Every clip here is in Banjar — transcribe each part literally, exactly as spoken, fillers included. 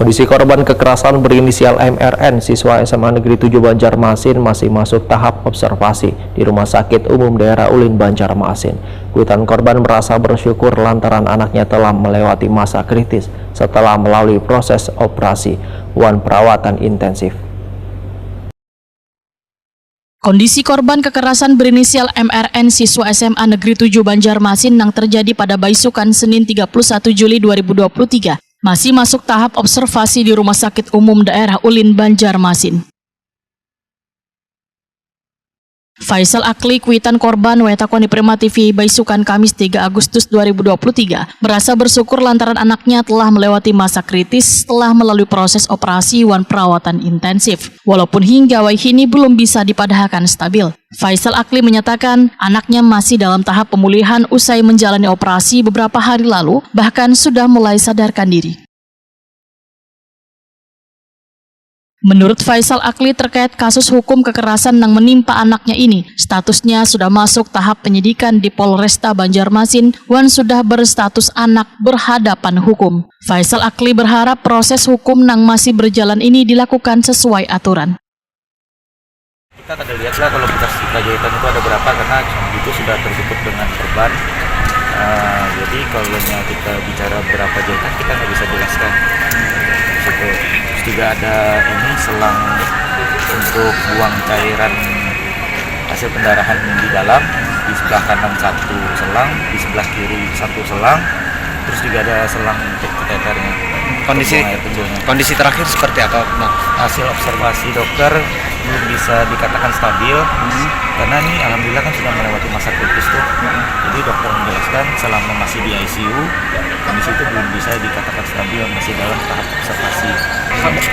Kondisi korban kekerasan berinisial M R N, siswa S M A Negeri tujuh Banjarmasin, masih masuk tahap observasi di Rumah Sakit Umum Daerah Ulin Banjarmasin. Kuitan korban merasa bersyukur lantaran anaknya telah melewati masa kritis setelah melalui proses operasi wan perawatan intensif. Kondisi korban kekerasan berinisial M R N, siswa S M A Negeri tujuh Banjarmasin, nang terjadi pada baisukan Senin tiga puluh satu Juli dua ribu dua puluh tiga, masih masuk tahap observasi di Rumah Sakit Umum Daerah Ulin Banjarmasin. Faisal Akli, kuitan korban, wetakoni Prima T V baisukan Kamis tiga Agustus dua ribu dua puluh tiga, merasa bersyukur lantaran anaknya telah melewati masa kritis setelah melalui proses operasi wan perawatan intensif. Walaupun hingga wayahini belum bisa dipadahakan stabil, Faisal Akli menyatakan anaknya masih dalam tahap pemulihan usai menjalani operasi beberapa hari lalu, bahkan sudah mulai sadarkan diri. Menurut Faisal Akli, terkait kasus hukum kekerasan yang menimpa anaknya ini, statusnya sudah masuk tahap penyidikan di Polresta Banjarmasin wan sudah berstatus anak berhadapan hukum. Faisal Akli berharap proses hukum yang masih berjalan ini dilakukan sesuai aturan. Kita kada lihat lah kalau bekas luka jahitan itu ada berapa, karena itu sudah tertutup dengan perban. Eh, jadi kalau kita bicara berapa jahitan, kita nggak bisa jelaskan. Situ. Terus juga ada ini selang untuk buang cairan hasil pendarahan di dalam, di sebelah kanan satu selang, di sebelah kiri satu selang, terus juga ada selang untuk kateternya. Kondisi Buang air kecilnya. Kondisi terakhir seperti apa, Bang? Hasil observasi dokter belum bisa dikatakan stabil, karena ini alhamdulillah kan sudah melewati masa kritis tuh. Jadi dokter menjelaskan selama masih di I C U, kondisi itu belum bisa dikatakan stabil, masih dalam tahap observasi.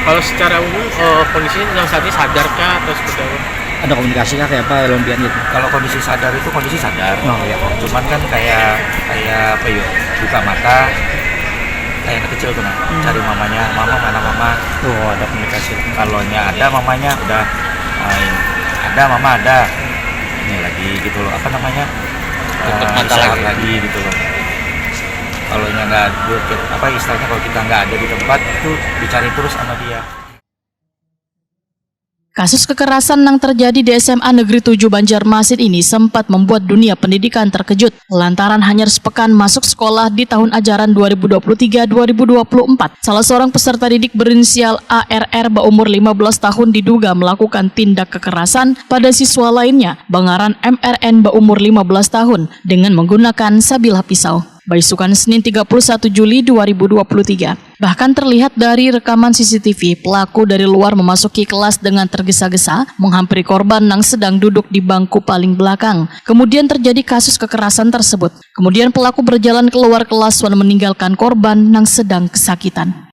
Kalau secara umum, eh, kondisinya yang saat ini sadar kah atau seperti apa? Ada komunikasi kah kayak apa lawan pian gitu? Kalau kondisi sadar itu kondisi sadar. Oh, iya. Cuman kan kayak kayak apa ya? Buka mata, kayak anak kecil tuh nah, cari mamanya, mama mana mama. Oh, ada komunikasi. Kalau nya ada mamanya udah main, ada mama ada, ini lagi gitu loh, apa namanya? Tutup Eh, mata istirahat lagi. Lagi gitu loh. Kalau nya nggak ada, apa istilahnya, kalau kita nggak ada di tempat itu dicari terus sama dia. Kasus kekerasan yang terjadi di S M A Negeri tujuh Banjarmasin ini sempat membuat dunia pendidikan terkejut lantaran hanya sepekan masuk sekolah di tahun ajaran dua ribu dua puluh tiga dua ribu dua puluh empat. Salah seorang peserta didik berinisial A R R berumur lima belas tahun diduga melakukan tindak kekerasan pada siswa lainnya, bangaran M R N berumur lima belas tahun, dengan menggunakan sabilah pisau. Baisukan Senin tiga puluh satu Juli dua ribu dua puluh tiga. Bahkan terlihat dari rekaman C C T V, pelaku dari luar memasuki kelas dengan tergesa-gesa, menghampiri korban yang sedang duduk di bangku paling belakang. Kemudian terjadi kasus kekerasan tersebut. Kemudian pelaku berjalan keluar kelas dan meninggalkan korban yang sedang kesakitan.